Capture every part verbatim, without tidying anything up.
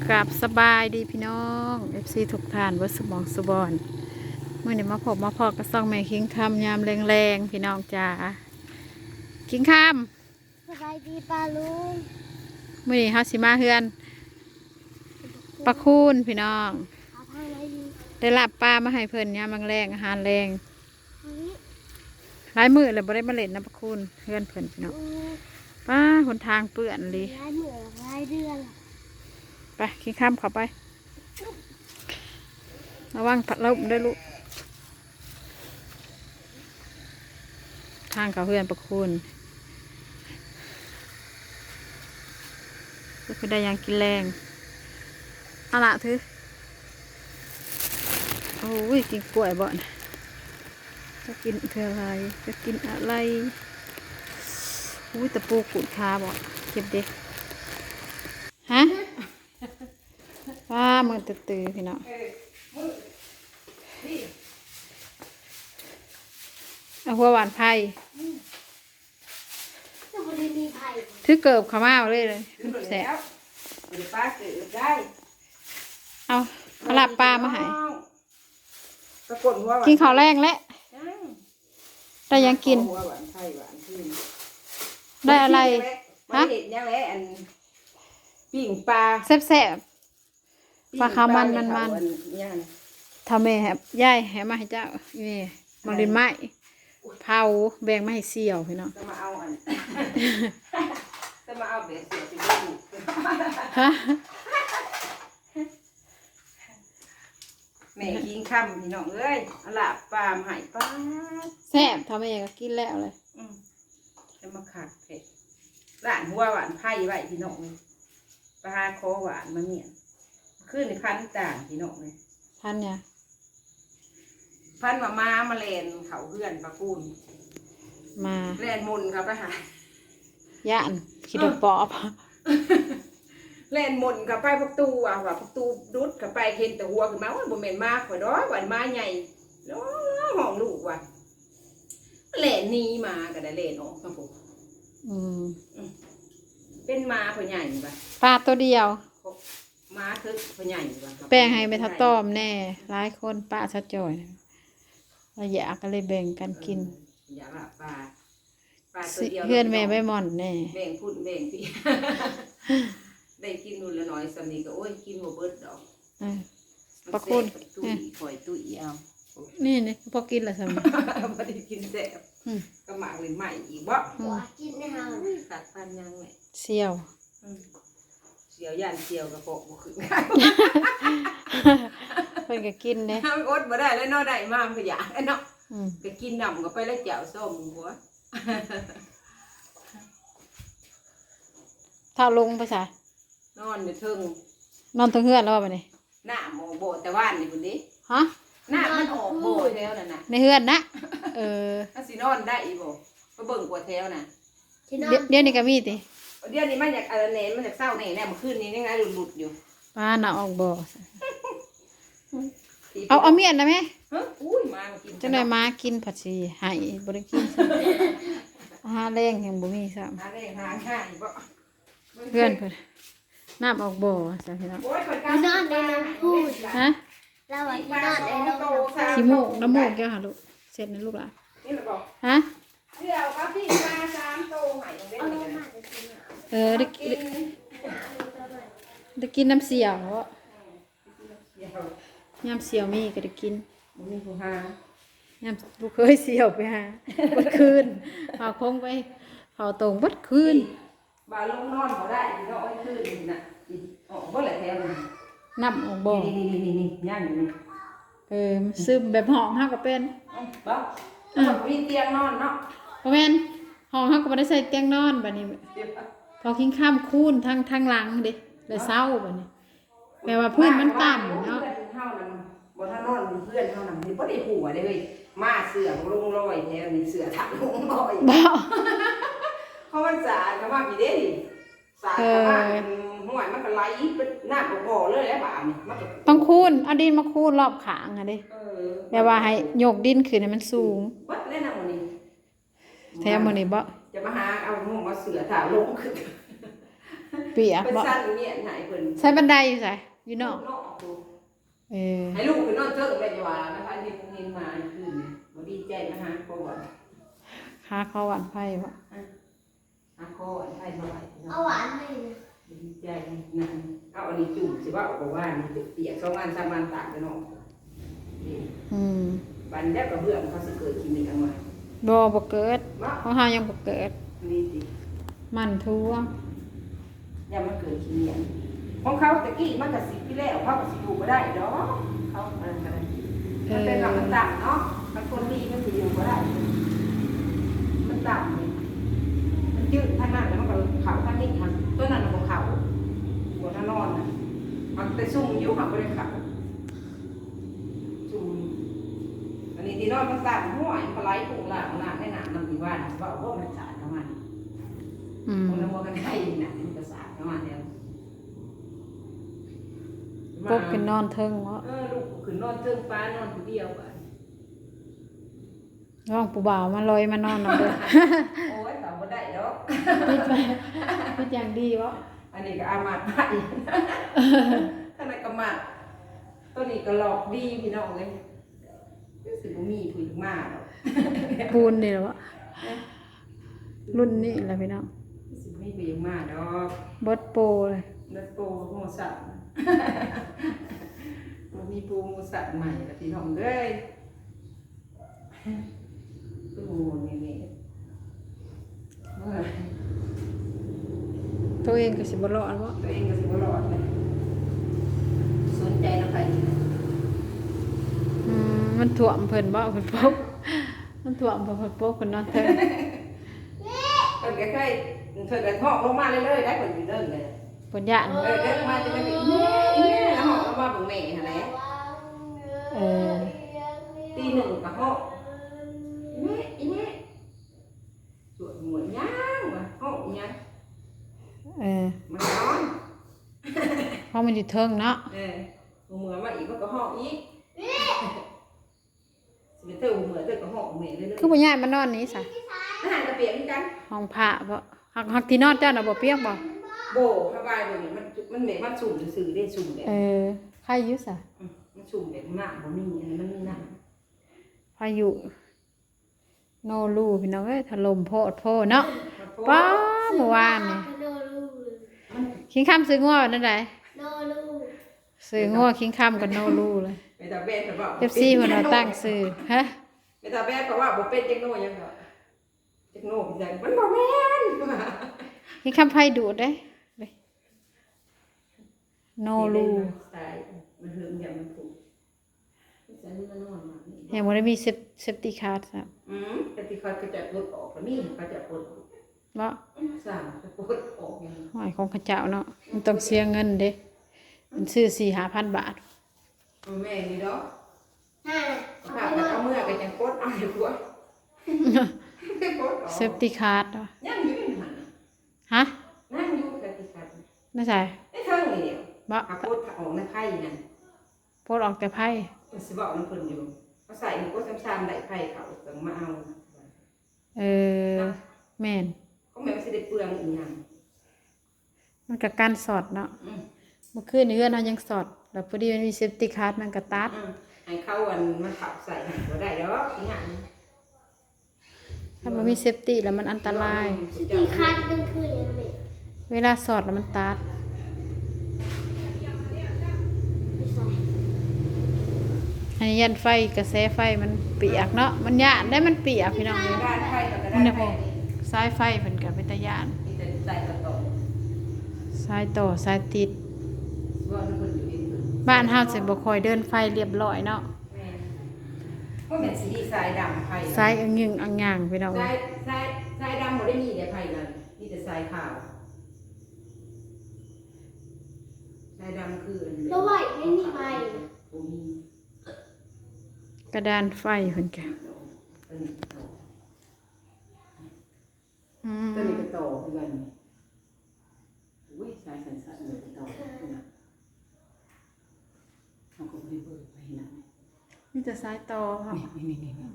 กราบสบายดีพี่น้อง เอฟซี ทุกท่านเบิดสุหม่องสุบอน มื้อนี้มาพบมาพ้อกับซ่องแม่คิงคำยามแลงๆ พี่น้องจ๋า คิงคำ สบายดีป้าลุง มื้อนี้เฮาสิมาเฮือนป้าคูณพี่น้อง เอาทางไหนดี ได้ลาบปลามาให้เพิ่นยามแลงๆ อาหารแลง อันนี้ หลายมื้อแล้วบ่ได้มาเล่นนำป้าคูณเฮือนเพิ่นพี่น้อง อืม ป้า หนทางเปื้อนเลย หลายมื้อหลายเดือน ไป คิงคำเข้าไป ระวังพัดลมด้วยลูก ทางเข้าเฮือนป้าคูณ ก็คือได้หยังกินแลง เอาละถือ โอ้ย กินกล้วยบ่นะ จะกินคืออะไร จะกินอะไร อุ้ย ตะปูขูดขาบ่ เจ็บเด้ ฮะ ว้า มือตื้อๆ พี่น้อง เออ มือ นี่ เอาหัวหวานไผ่ อืม ก็บ่ได้มีไผ่ ถือเกิบเข้ามาเอาเลยเลย ถือหมด แซ่บ แล้ว บ่ได้ปาเกิบได้ เอา เอาลาบปลามาให้ ปรากฏหัวหวาน กินข้าวแลงแล้ว ยัง ได้หยังกิน หัวหวานไผ่หวานขึ้น ได้อะไร มาเห็นยังไง ฮะ มาเห็นยังไง อัน ปิ้งปลา แซ่บๆ ปิ้งปลาขาวมัน ปลา มันๆ อันยัง ถ้าแม่ให้ ยายให้มาให้เจ้า แม่ อะไร มาเล่นไม้ เผา แบ่งมาให้เสี่ยวพี่น้อง จะมาเอาอัน จะมาเอาแบบเสี่ยวสิลูก ฮะ แม่คิงคำพี่น้องเอ้ย เอาลาบปลามาให้ ป้าด แซ่บ ถ้าแม่ก็กินแล้วเลย อืม จะมาคักแท้ ร้านหัวหวานไผ่ไว้พี่น้องเอ้ย ไปหาขอหวานมาเมียน คืนนี้พันต่างพี่น้องเอ้ย พันเนี่ย พันว่าหมามาแล่นเข้าเฮือนป้าคูณ หมา แล่นหม่นเข้าไปหา ย่าน ขี้ตกปอบ แล่นหม่นเข้าไปประตูอ่ะ ว่าประตูดุดเข้าไปเห็นแต่หัวขึ้นมา โอ้ย บ่แม่นหมาข่อยดอก ว่าหมาใหญ่ ร้อง ร้องลูกว่ะ แล่นหนีหมาก็ได้แล่นออกครับผม อืม อืม เป็นหมาพ่อใหญ่ปะ ปลาตัวเดียว หมาคือพ่อใหญ่ปะ แบ่งให้แม่เฒ่าต้อมแน่ หลายคน ป้าสาวจอย เราอยากก็เลยแบ่งกันกิน เออ อยากละปลา ปลาตัวเดียว สิ เฮือนแม่ใบหม่อนแน่ แบ่งพุ่นแบ่งพี่ ได้กินนู่นละน้อยสำนี้ก็ โอ้ย กินบ่เบิดดอก เออ มัน ป้าคูณ แซ่บตุ้ย เออ ข่อยตุ้ยเอา นี่ นี่ พอกินละสำนี้ บ่ได้กินแซ่บ อืม ก็หมากเลยใหม่อีกบ่ อืม กินแน่นอน ตัดปันยังแหละ เสี่ยว อืม เสี่ยวย่านเสี่ยวกระเพาะบ่ขึ้น เพิ่นก็กินเด้ มันอดบ่ได้แล้วเนาะ ได้มามันก็อยากแล้วเนาะ อืม ก็กินน้ำก็ไปแล้วแจ่วส้มหัว เฒ่าลงไปไส นอนอยู่เทิง นอนเทิงเฮือนแล้วว่าบัดนี้ น้ำออกบ่อแต่ว่านนี่พุ่นเด้ ฮะ น้ำมันออกบ่อแถวนั่นน่ะ ในเฮือนนะ เออ มันสินอนได้อีบ่ ก็เบิ่งกว่าแถวน่ะ ที่นอน เดี๋ยว เดี๋ยวนี้ก็มีติ เดี๋ยวนี้มันอยากอะไรแหน่ มันอยากเศร้าแหน่แน่ เมื่อคืนนี้ยังไงหลุดๆอยู่ ป้าน่ะออกบ่อ เอา เอาเมียนนะแม่ ฮะ อุ้ย หมามากิน จังได๋หมากินผัดสิให้บ่ได้กินซ้ำ อาหารแลงยังบ่มีซ้ำ หาแลงหาง่ายบ่ เพื่อนเพิ่น น้ำออกบ่อซะพี่น้อง โอ้ย เพิ่น ที่นอนในน้ำพุ ฮะ แล้วว่าที่นอนในน้ำพุ ขี้มูก น้ำมูกเจ้าหาลูก เสร็จนะลูกหล่ะ นี่แหละบ่ ฮะ เสี่ยวกับปิ้งปลาสามโตให้เด้อ เอาลงมาจะกินอ่ะ เออ ได้ กิน ได้ ได้กินน้ำเสี่ยว เสี่ยว ยามเสี่ยวมีก็ได้กิน บ่มีผู้หา ยามบ่เคยเสี่ยวไปหา เบิดคืน เผาคงไป เผาตรงเบิดคืน บ่าลงนอนบ่ได้พี่น้องเอ้ย คืนนี่น่ะ ออกบ่แหละแถวนี้ น้ำออกบ่อ นี่ นี่ นี่ นี่ นี่ ย่างอยู่นี่ เออ มันซึมแบบห้องเฮาก็เป็น อืม บ่ เออ มันบ่มีเตียงนอนเนาะ บ่แม่น ห้องเฮาก็บ่ได้ใส่เตียงนอนบัดนี้ เดี๋ยว พอคิงค่ำคูณทาง ทางหลังเด้ เลยเซาบัดนี้ แปลว่าพื้นมันต่ำเนาะ เฮือนเฮานั่น บ่ทันนอนเฮือนเฮานั่น นี่บ่ได้หัวเด้เฮ้ย มาเสื้อลงลอยแถวนี้ เสื้อถักลงลอย บ่ เขาว่าสาดเข้ามาพี่เด้นี่ สาดเข้ามา เออ ห้วยมันก็ไหลเป็นน้ำบ่อเลยแหละบาดนี่ มันก็ ต้องคูณ เอาดินมาคูณรอบข้างหั่นเด้ เออ แบบว่าให้ยกดินขึ้นให้มันสูง เบิดเลยนะมื้อนี้ แถวมื้อนี้บ่ จะมาหาเอาหมู่มาเสื้อถ่าลงขึ้น เปียก เพิ่น บ่ สั่นเมียนให้เพิ่น ใช้บันไดอยู่ไสอยู่นอก นอก เออ ให้ลูกเพิ่นนอนเทิงเลยจะว่านะคะที่เพิ่นเห็นมาคืนนี้บ่ดีใจมาหาพ่อบ่ หาเขาหวานไผ่บ่ หาพ่ออันไทยมาไว้เนาะ เอาหวานให้นะ บ่ดีใจนั่นเอาอันนี้จุ่มสิว่าเอาบ่ว่านี่เปียกสองวันสามวันตากไปเนาะ อืม บันแล้วกระเบื้องเขาสิเกิดกินอีกอันใหม่ บ่บ่เกิด บ่ ของเฮายังบ่เกิด นี่ติ มันทั่ว อย่ามาเกิดขี้เมียนของเขาตะกี้มันก็สิบปีแล้วเขาก็สิอยู่บ่ได้ดอกเขามันก็ได้มันเป็นหลักมันต่ำเนาะมันคนดีมันสิอยู่บ่ได้มันต่ำนี่มันยืดทางนั้นแล้วมันก็เขาทางนี้ครับตัวนั้นมันก็เขาหัวทางนอนน่ะมันไปซุ่มอยู่หักบ่ได้เขาซุ่มอันนี้ที่นอนมันต่ำห้วยปลาไหลกุ้งหลามหลามในน้ำมันที่ว่าน่ะว่าโอ้มันสาดเข้ามา อืม คนละมอกันไทยน่ะมันก็สาดเข้ามาแล้ว ปกขึ้นนอนเทิงเนาะ เออลูกขึ้นนอนเทิงฟ้านอนผู้เดียวอ่ะ น้องผู้บ่าวมาลอยมานอนนำเด้อ โอ้ยเขาบ่ได้ดอก ปิดไปปิดอย่างดีบ่ อันนี้ก็อามาดไปขนาดกระมัดตัวนี้ก็หลอกดีพี่น้องเลยคือสิบ่มีผู้หญิงมาดอก ปูนนี่แหละวะ รุ่นนี้แหละพี่น้อง คือสิบ่มีผู้หญิงมาดอก เบิดโปรเลย เบิดโปรโมสั่นบ่มีโปรโมสั่นใหม่ละพี่น้องเอ้ย โอ้นี่นี่เมื่อ ตัวเองก็สิบ่รอดบ่ ตัวเองก็สิบ่รอดเลยสนใจนะใคร อืมมันท่วมเพิ่นบ่เพิ่นปกมันท่วมเพิ่นปกเพิ่นนอนเทิง เพิ่นก็เคยเพิ่นก็ท้องลงมาเรื่อยๆได้เพิ่นอยู่เดินเลย เพิ่นย่าน เออเดินมาจะเป็นอีแม่อีแม่แล้วห้องลงมาเบิ่งแม่หั่นแหละ เออ ตีหนึ่งก็ห้องอีแม่อีแม่สวดมนต์ยังวะห้องอีหยัง เออ มันนอน เพราะมันอยู่เทิงเนาะ เออเมื่อมาอีกมันก็ห้องอีกสิเป็นเธอเมื่อเธอก็ห้องแม่เรื่อยๆ คือบ่ย้ายมานอนนี้ซะ อาหารก็เปลี่ยนเหมือนกัน ห้องพระบ่หักหักที่นอนเจ้าน่ะบ่เปียกบ่ โบถ้าว่าเดี๋ยวนี้มันมันแบบมันซุ่มซื่อๆได้ซุ่มแบบ เออใครอยู่ซะ มันซุ่มแบบน้ำบ่มีอันนี้มันมีน้ำ พายุโนรูพี่น้องเอ้ยถล่มโพดโพเนาะ ป้าเมื่อวานนี่ โนรูเลย คิงคำซื้องัวนั่นได โนรู ซื้องัวคิงคำกับโนรูเลย ไม่ตาแบนเขาบอก เอฟซีเพิ่นว่าตั้งซื้อฮะ ไม่ตาแบนเขาว่าบ่เป็นจักโนยังก็จักโนจังมันบ่แม่น คิงคำไผดูดเด้ โนรู สายมันเฮิงอย่างมันผูกใส่มันนอนมานี่ ยังบ่ได้มีเซฟเซฟตี้คาร์ดซะ อืมแต่ที่เขาจะปลดออกแล้วมีเขาจะปลดออก บ่ สั่งจะปลดออกยัง ห้อยของเขาเจ้าเนาะมันต้องเสียเงินเด้มันซื้อสี่ห้าพันบาท เอาแม่นี่ดอก ห้า ถ้าเอาเมื่อก็จังปลดเอาอยู่ตัวไปปลดออก เซฟตี้คาร์ด ยังอยู่นั่น ฮะ นั่งอยู่กับที่คัด ไม่ใช่ ไอ้เท่านี้ บ่ หาปลดออกในไพ่นั่น โพดออกแต่ไพ่ มันสิบอกมันเพิ่นอยู่เขาใส่มันก็ซ้ำๆได้ไพ่เขาจังมาเอา เออแม่น ก็แม่นว่าสิได้เปลืองอีหยัง มันก็กันสอดเนาะ อืม เมื่อคืนนี้เฮือนเฮายังสอดแล้วพอดีมันมีเซฟตี้คาร์ดมันก็ตัด อืมให้เขาอันมาขับใส่ให้บ่ได้ดอกอีหยัง ถ้าบ่มีเซฟตี้แล้วมันอันตราย ตีคัดกลางคืนยังไง เวลาสอดแล้วมันตัด ไม่ใช่ อันนี้ยันไฟกระแสไฟมันเปียกเนาะมันย่านได้มันเปียกพี่น้องเอ้ย ด้านไพ่กับกระ มั ด้าน น เนี่ยพ ไพ่ วกสายไฟเพิ่นก็เป็นตาย่าน มีแต่ใส่กระต่อ สายต่อสายติด ว่ามันเพิ่นอยู่เองเพิ่น บ้านเฮาสิบ่ค่อยเดินไฟเรียบร้อยเนาะ แม่นก็แม่นสีสายดำไพ่ สายอึงยึงอังยางพี่น้อง สายสายสายดำบ่ได้มีแต่ไพ่นั่นมีแต่สายขาวสายดำคืออัน แล้วไหวไม่มีไฟ บ่มี กระดานไฟเพิ่นก็ อันนี้ต่อ อืม ตัวนี้ก็ต่อคือกันอุ้ยสายสั้นๆเลยก็ต่อคือกันนะเขาก็บ่ได้เบิ่งไปนะ มีแต่สายต่อค่ะ นี่นี่นี่นี่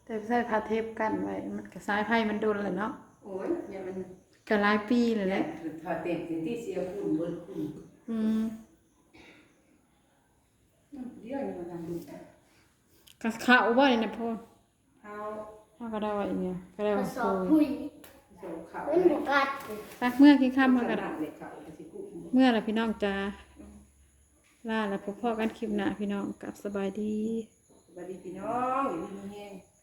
แต่ใส่ผ้าเทปกั้นไว้มันก็สายไฟมันโดนแหละเนาะ โอ้ยเนี่ยมัน ก็หลายปีแล้วแหละ ถอดเต็มสิที่เสียคุณเบิดคุณ อืม เดี๋ยวนี้มันทำดู กับข้าวบ่นี่นะพ่อ เท้า เฮาก็ได้ว่าอีหยังก็ได้ กระ ว่า สอบ คุย ปุ๋ย โสเขา มันบุกัด ไปเมือกินข้าวเฮาก็ได้ เลยเขาไปสิกุ เมือละพี่น้องจ้า ลาละพบกันคลิปหน้าพี่น้อง กลับสบายดี สวัสดีพี่น้องอยู่ดีมีแฮง